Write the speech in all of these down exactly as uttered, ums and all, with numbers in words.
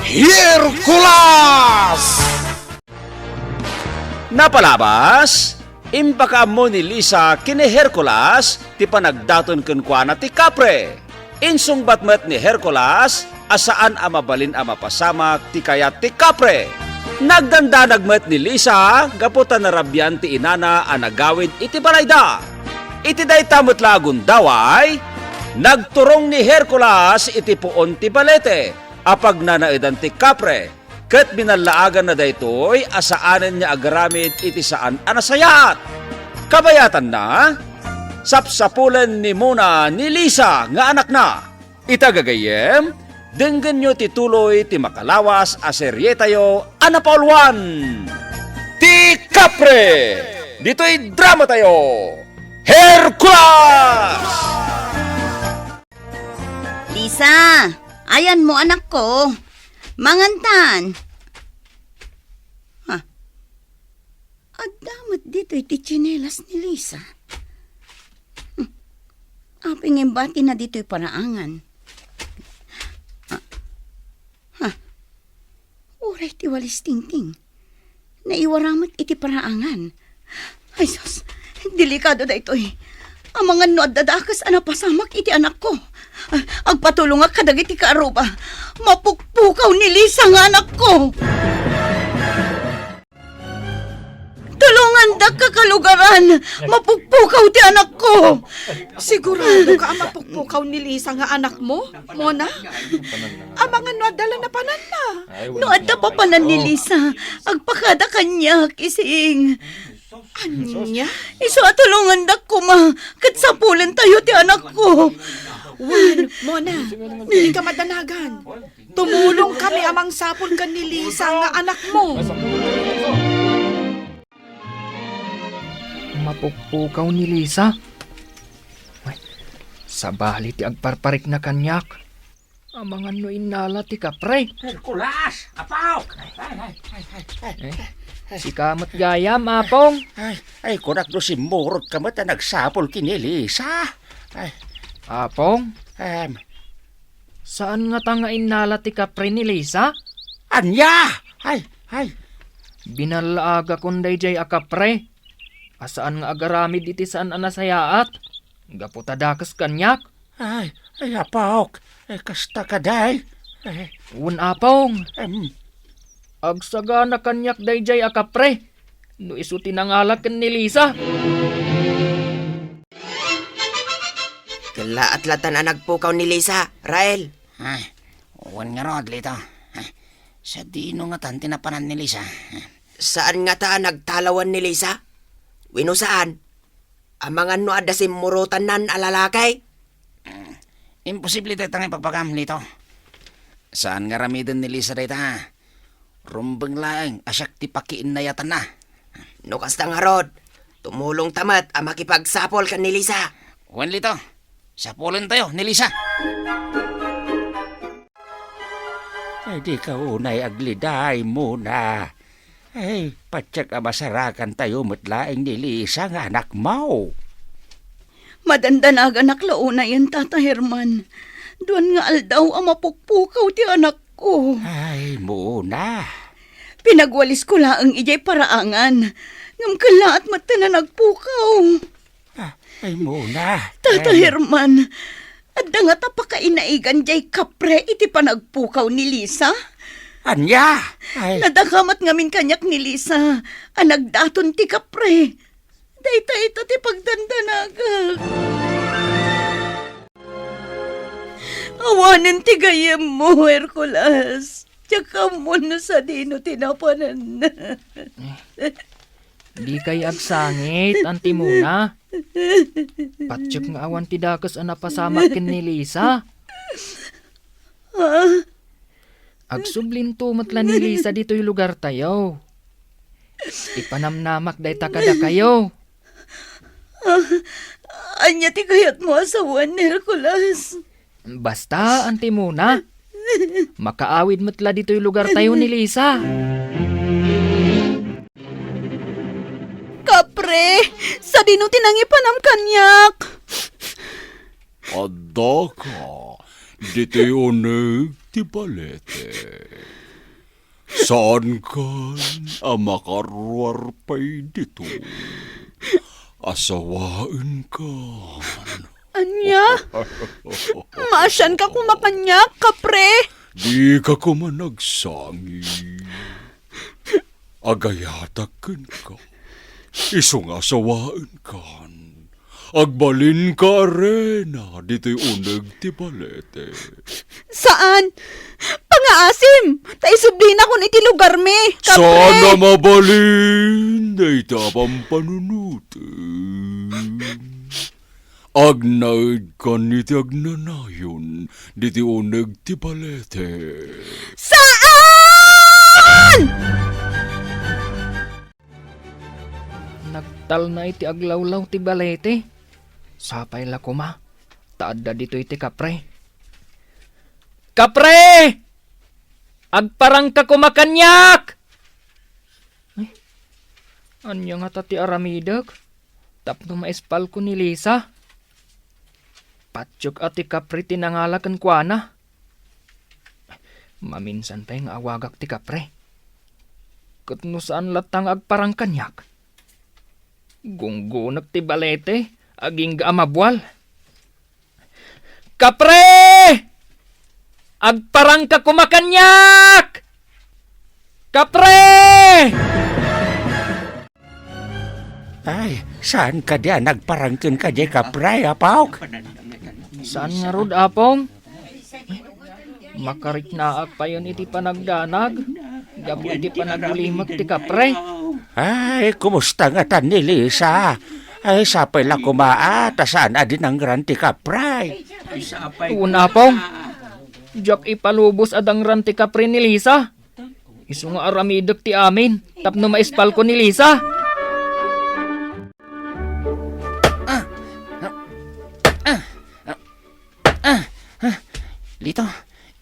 Hercules! Napalabas, impakaammo ni Lisa ken ni Hercules ti panagdaton kenkuana ti kapre. Insungbat met ni Hercules a saan a mabalin a mapasamak ti kayat ti kapre. Nagdandanag met ni Lisa gapu ta narabian ti inana a nagawid iti balayda. Iti dayta met la a gundaway, nagturong ni Hercules iti puon ti balete a pagnanaedan ti kapre. Ket binallaaganna daytoy a saanen nga agaramid iti saan a nasayaat. Kabayatanna, sapsapulen ni Mona ni Lisa nga anakna. Ita gagayyem, denggenyo ti tuloy ti makalawas a serietayo a napauluan, Ti Kapre! Ditoy dramatayo, Hercules! Lisa, ayanmo, anakko. Mangantan. Ha? Adda met ditoy ti tsinelas ni Lisa. Hmm. Apay nga imbatina ditoy paraangan? Ah. Ha? Uray ti walis tingting. Naiwara met iti paraangan. Ay, sus, delikado daytoy. Amangan no adda dakes a napasamak iti anakko. Ah, agpatulongak kadagiti kaaruba. Mapukpukaw ni Lisa nga anakko. Tulongandak, kakalugaran. Mapukpukaw ti anakko. Sigurado ka a mapukpukaw ni Lisa nga anakmo, Mona? Amangan no adda la napananna. No adda papanan ni Lisa, agpakada kaniak, ising. Ania? Isu a tulongandak koma, ket sapulentayo ti anakko. Wen, Mona, dika madanagan. Tumulong kami a mangsapul ken ni Lisa nga anakmo. Mapukpukaw ni Lisa. Ay, sabali ti agparparikna kaniak. Amangan no innala ti kapre. Hercules! Apok! Ay, ay, ay, ay, ay. Eh, sika met gayam, Apong. Ay, ay, kunak no simmurot ka met a nagsapul ken ni Lisa. Ay. Apong? Em. Saan ngata nga innala ti kapre ni Lisa? Ania? Ay, ay. Binallaagakon daydiay a kapre a saan nga agaramid iti saan a nasayaat gapu ta dakes kaniak. Ay, ay, Apok. Ay, kasta kadi. Ay. Wen, Apong. Em. Agsagana kaniak daydiay a kapre no isu ti nangala ken ni Lisa. Kellaat latan a nagpukaw ni Lisa, Rael. Ay, wen ngarud, Lito. Ay, sadino ngatan ti napanan ni Lisa? Saan ngata a nagtalawan ni Lisa? Wenno saan? Amangan no adda simmurotannan a lalaki? Mm, imposible dayta nga ibagbagam, Lito. Saan nga aramiden ni Lisa dayta. Rumbeng laeng a siak ti pakiinnayatanna. No kasta ngarud, tumulongta met a makipagsapul ken ni Lisa. Wen, Lito, sapulentayo ni Lisa. Ay, dika unay agliday, Mona. Ay, patiek a masarakantayo met laeng ni Lisa nga anakmo. Madandanaganak la unayen, Tata Herman. Duan nga aldaw a mapukpukaw ti anakko. Ay, Mona. Pinagwalisko laeng idiay paraangan, ngem kellaat metten a nagpukaw. Ah, ay, Mona. Tata Em. Herman, adda ngata pakainaigan diay kapre iti panagpukaw ni Lisa? Ania? Ay. Nadakamat ngamin kaniak ni Lisa a nagdaton ti kapre. Dayta ita ti pagdandanagak. Awanen ti gayyemmo, Hercules. Diak ammo no sadino ti napananna. Dikay agsangit, Anti Mona. Patiek nga awan ti dakes a napasamak ken ni Lisa. Ah, Agsublinto met la ni Lisa ditoy lugartayo. Ipanamnamak dayta kadakayo. Ah, ania ti kayatmo a sawen, Hercules? Basta, Anti Mona. Makaawid met la ditoy lugartayo ni Lisa. Kapre, sadino ti nangipanam kaniak? Addaka, ditoy uneg ti balete. Saankan a makaruar pay dito. Asawaenkan. Ania? Maasianka koma kaniak, kapre? Dika koma nagsangi. Agayatak kenka. Isu nga asawaenkan. Agbalinka a reyna ditoy uneg ti balete. Saan! Pangaasim! Ta isublinakon iti lugarmi, kapre! Saan a mabalin dayta a pampanunotem. Agnaedkan iti agnanayon ditoy uneg ti balete. Saan! Nagtalna iti aglawlaw ti balete. Sapay la koma, ta adda ditoy ti kapre. Kapre! Agparangka koma kaniak! Ay, ania ngata ti aramidek? Tapno maispalko ni Lisa? Patiek a ti kapre ti nangala kenkuana. Maminsan pay nga awagak ti kapre. Ket no saan latta nga agparang kaniak? Gunggonek ti balete, agingga a mabual. Kapre! Agparangka koma kaniak! Kapre! Ay, saan kadi a nagparang kenka diay kapre, Apok? Saan ngarud, Apong? Makariknaak payen iti panagdanag, gapu iti panagulimek ti kapre. Ay, kumusta ngata ni Lisa? Ay, sapay la koma a, ta saan a dinangran ti kapre. Wen, Apong. Diak ipalubos a dangran ti kapre ni Lisa. Isu nga aramidek ti amin tapno maispalko ni Lisa. Ah! Ah! Ah! Ah! Ah! Lito,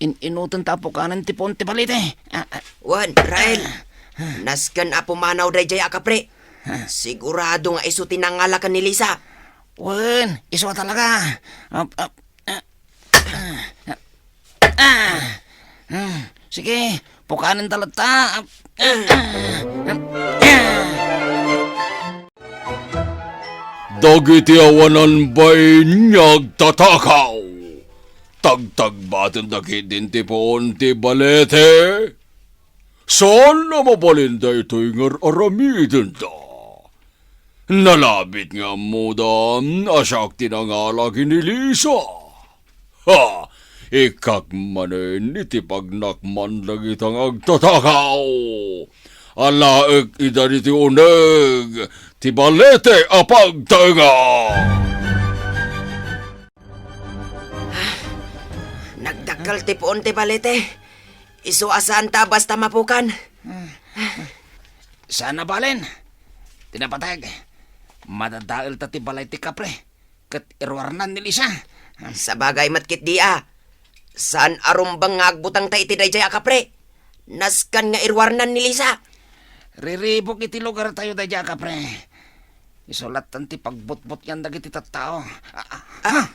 in-inutenta a pukanen ti puon ti balete. Ah, ah. Wen, Rael. Ah. Nasken a pumanaw daydiay a kapre. Ah. Sigurado nga isu ti nangala ken ni Lisa. Wen, isu a talaga. Ah, ah, ah, ah, ah. Ah, sige, pukanenta latta. Ah, ah, ah, ah. Dagiti awanan bay nga agtatakaw, tagtagbatenda ketdin ti puon ti balete. Saan a mabalin daytoy nga ar-aramidenda. Nalabit nga ammoda a siak ti nangala ken ni Lisa. Ha! Ikkak manen iti pagnakman dagita nga agtatakaw. Alaek ida ditoy uneg ti balete a pagtaenga. Nagdakkel ti puon ti balete. Isu a saanta a basta mapukan. Saan a balen. Ti napateg. Madadaelta ti balay ti kapre. Ket iruarnan ni Lisa. Sabagay met ketdi a. Saan a rumbeng nga agbutangta iti daydiay a kapre. Nasken nga iruarnan ni Lisa. Riribuk iti lugartayo daydiay a kapre. Isu lattan ti pagbutbutngan dagiti tattao. Ah, ah, ah,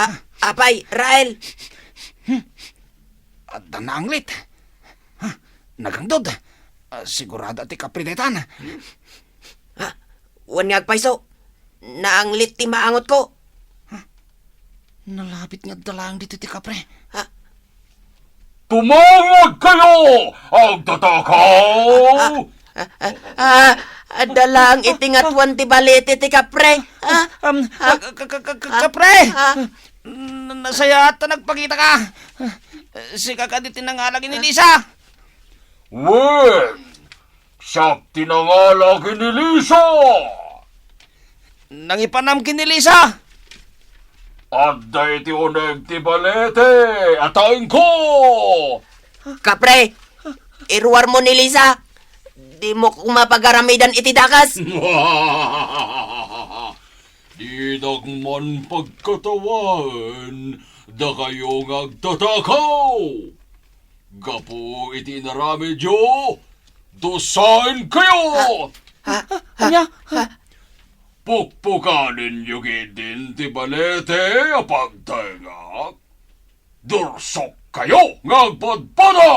ah, apay, Rael. Hmm. Adda naanglit. Ha? Nagangdod. Ah, sigurado a ti kapre daytan. Ha? Wen nga agpayso, naanglit ti maangotko. Ha? Nalabit nga adda laeng ditoy ti kapre. Ha? Tumangad kayo, agtatakaw! Ah, ah, ah, ah, adda laeng iti ngatoan ti balete ti kapre. Ah, Um, ah, ka-, ka-, ka-, ka-, ah, kapre! Ah. N-, nasayaat ta nagpakitaka. Sika kadi ti nangala ken ni Lisa? Wen, siak ti nangala ken ni Lisa. Nangipanam ken ni Lisa? Adda iti uneg ti balete a taengko. Kapre, iruarmo ni Lisa. Dimo koma pagaramidan iti dakes. Didak man pagkatawaen dakayo nga agtatakaw. Gapu iti inaramidyo, dusaenkayo! Ha? Ha? Ania? Ha? Pukpukanenyo ketdin ti balete a pagtaengak. Dursokkayo nga agpadpada!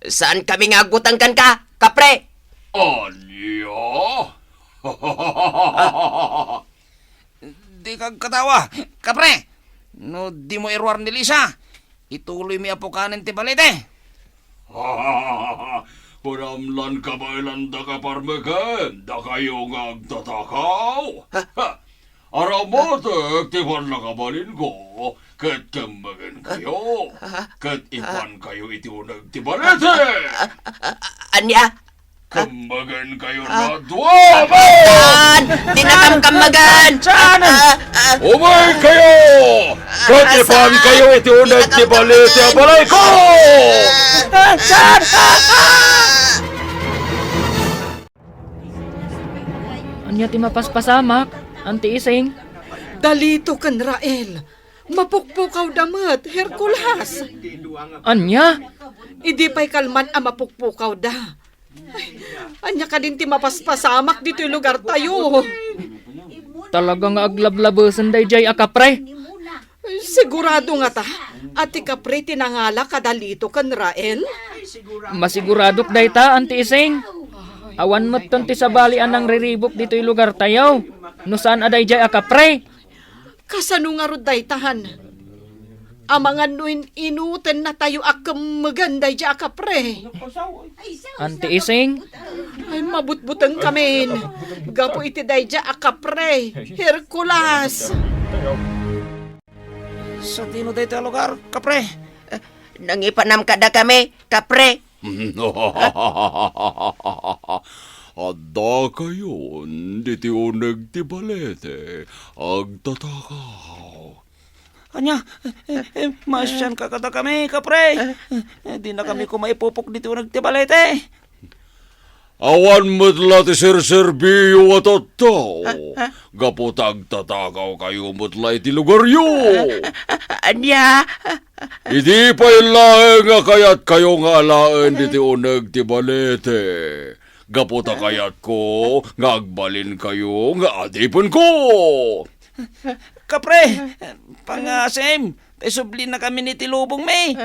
Saan kami nga agbuteng kenka, kapre? Ania? Dika agkatawa, kapre! No dimo iruar ni Lisa, ituloymi a pukanen ti balete. Kunam lan kabaelanda, kaparmeken, dakayo nga agtatakaw. Ha? Ha! Aramatek ti pannakabalinko, ket kemmegenkayo, ket ipankayo iti uneg ti balete. Ania? Kemmegenkayo a dua! Saan! Dinakam kemmegan! Saan! Ah, ah. Umaykayo! Ket ipankayo iti uneg ti balete a balayko! Saan! Ania ti mapaspasamak, Auntie Ising? Dalito ken Rael. Mapukpukawda met, Hercules. Ania? Idi pay kalman a mapukpukawda. Ay, ania kadin ti mapaspasamak ditoy lugartayo? Talaga nga aglablabesen daydiay a kapre. Sigurado ngata a ti kapre ti nangala kadalito ken Rael? Masiguradok dayta, Auntie Ising. Awan metten ti sabali a nangriribuk ditoy lugartayo no saan a daydiay a kapre. Kasano ngarud daytan? Amangan no in-inutennatayo a kemmegen daydiay a kapre. Auntie Ising? Ay, mabutbuteng kamin. Gapu iti daydiay a kapre. Hercules! Sadino daytoy a lugar, kapre? Nangipanam kadakami, kapre. Adda kayon ditoy uneg ti balete, agtatakaw. Ania? Eh, eh, eh, maasianka kadakami, kapre. Eh, eh, dinakami koma ipupok ditoy uneg ti balete. Awan met la ti serserbiyo a tattao. Ah, ah. Gapu ta agtatakaw kayo met la iti lugaryo. Ah, ah, ah, ania? Idi pay laeng a kayatkayo nga alaen ditoy uneg ti balete, gapu ta kayatko nga agbalinkayo nga adipenko. Kapre, pangasim, ta isublinakami iti lubongmi.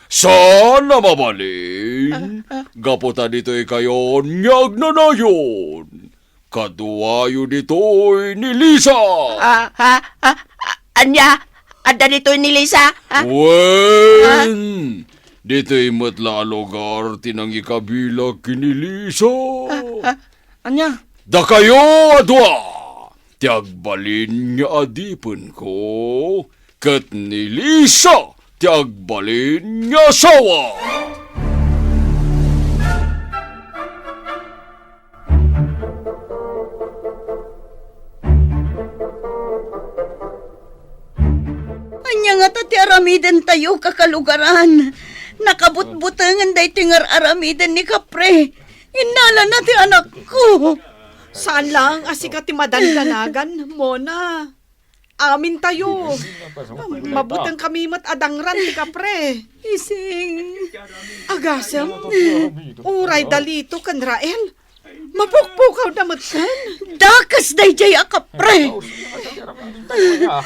Saan a mabalin, gapu ta ditoy kayon nga agnanayon. Kaduayo ditoy ni Lisa. Ah, ah, ah, ah, ania? Adda ditoy ni Lisa? Ah? Wen, ditoy met la a lugar ti nangikabilak ken ni Lisa. Ah, ah, ania? Dakayo a dua ti agbalin nga adipenko, ket ni Lisa ti agbalin nga asawa. Ania ngata ti aramidentayo, kakalugaran? Nakabutbutengen daytoy nga ar-aramiden ni Kapre. Innalana ti anakko. Saan laeng a sika ti madandanagan, Mona. Amintayo. Mabuteng kami met a dangran ti Kapre. Ising. Agasem. Uray Dalito ken Rael. Mapukpukawda metten. Dakes daydiay a Kapre.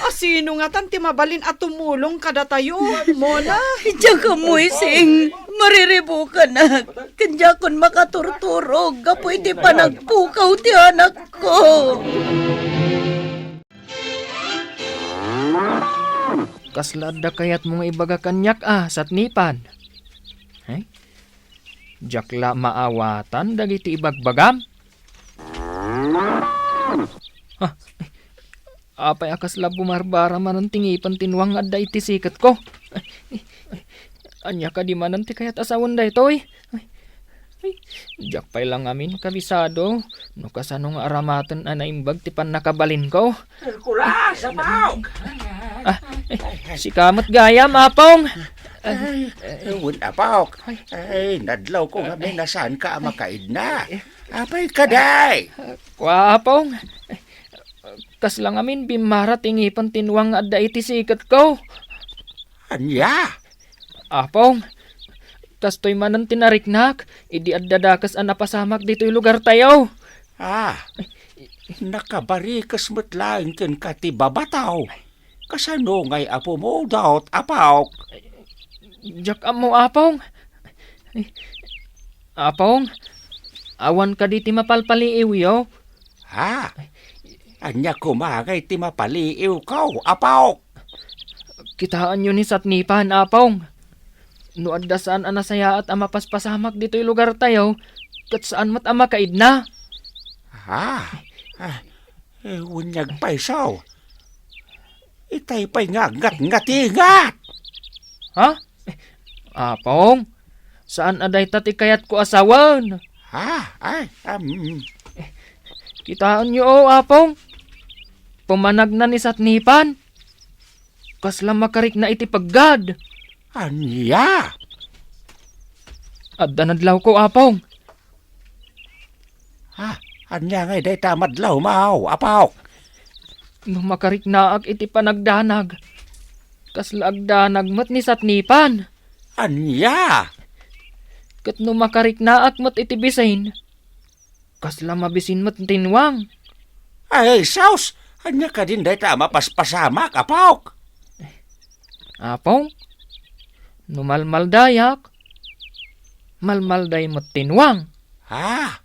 Asino ngatan ti mabalin a tumulong kadatayo, Mona? Diak ammo, Ising. Mariribukanak. Ken diakon makaturturog gapu iti panagpukaw ti anakko. Kasla adda kayatmo nga ibaga kaniak a satnipad? Ay, diak la maawatan dagiti ibagbagam. Ah, apay a kasla bumarbara manen ti ngipen ti nuang nga adda iti siketko? Ania kadi manen ti kayat a sawen daytoy? Ay, ay, diak pay la ngamin kabisado no kasano nga aramaten a naimbag ti pannakabalinko. Hercules, Apok! Ah, ay, sika met gayam, Apong! Ay, wen, Apok. Ay, nadlawko ngamin a saanka a makaidna. Apay kadi? Kua, Apong. Kasla ngamin bimmara ti ngipen ti nuang nga adda iti siketko. Ania? Apong, kastoy manen ti nariknak idi adda dakes a napasamak ditoy lugartayo. Ah, nakabarikes met laeng kenka ti babataw. Kasano ngay a pumudot, Apok? Diak ammo, Apong. Apong, awan kadi ti mapalpaliiwyo? Ha? Ania koma ngay ti mapaliiwko, Apok? Kitaenyo ni Satnipan, Apong. No adda saan a nasayaat a mapaspasamak ditoy lugartayo, ket saan met a makaidna. Ha? Ah, eh, wen nga agpayso. Itay pay nga ngat-ngatingat. Ha? Apong, saan a dayta ti kayatko a sawen. Ha? Ay, um, Kitaenyo, o, Apong. Pumanagna ni Satnipan. Kasla makarikna iti peggad. Ania? Adda nadlawko, Apong. Ha? Ania ngay dayta madlawmo, Apok? No makariknaak iti panagdanag, kasla agdanag met ni Satnipan. Ania? Ket no makariknaak met iti bisin, kasla mabisin met ti nuang. Ay, sus! Ania kadin dayta a mapaspasamak, Apok? Apong, no malmaldayak, malmalday met ti nuang. Ha?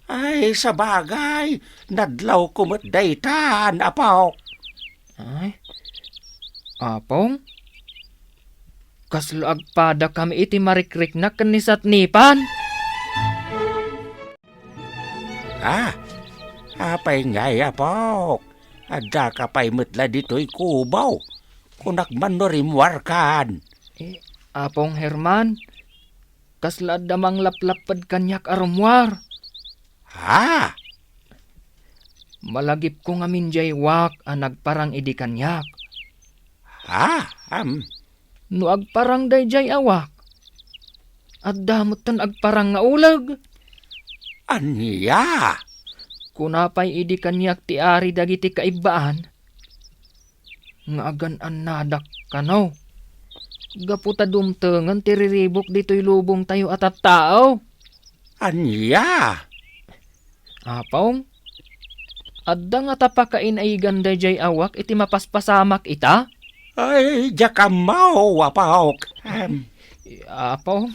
Ay, sabagay, nadlawko met daytan, Apok. Ay, Apong, kasla agpadakami iti marikriknak ken ni Satnipan. Ah, apay ngay, Apok? Addaka pay met la ditoy kubo? Kunak man no rimmuarkan. Eh, Apong Herman, kasla adda manglaplapped kaniak a rummuar. Ha? Malagipko ngamin diay wak a nagparang idi kaniak. Ha? Am? No agparang daydiay a wak, adda metten agparang nga uleg. Ania? Kuna pay idi kaniak ti ari dagiti kaibbaan nga agan-annadak kano, gapu ta dumtengen ti riribuk ditoy lubongtayo a tattao. Ania? Apong, adda ngata pakain-aygan daydiay a wak iti mapaspasamak ita? Ay, diak ammo, Apok. Em. Apong,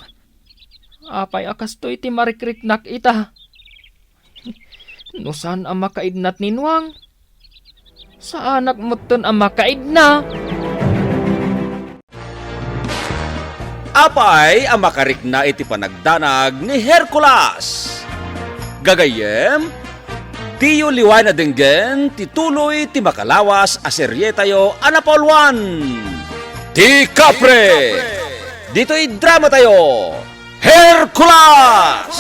apay a kastoy ti marikriknak ita? No saan a makaidna ti nuang, saanak metten a makaidna. Apay a makarikna iti panagdanag ni Hercules? Gagayyem, diyo liwayan a denggen ti tuloy ti makalawas a serietayo a napauluan, Ti Kapre! Ditoy dramatayo, Hercules!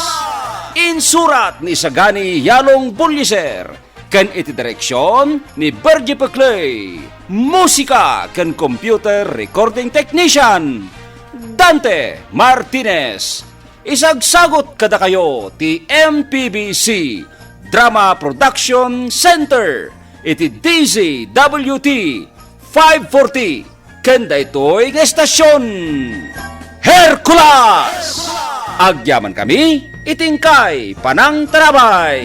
Insurat ni Isagani Yalong Bullieser ken iti direksion ni Bergie Peclay. Musika ken computer recording technician, Dante Martinez. Isagsagut kadakayo ti M P B C Drama Production Center iti D Z W T five forty ken daytoy nga estasion, Hercules! Agyamankami iti inkay panangtarabay.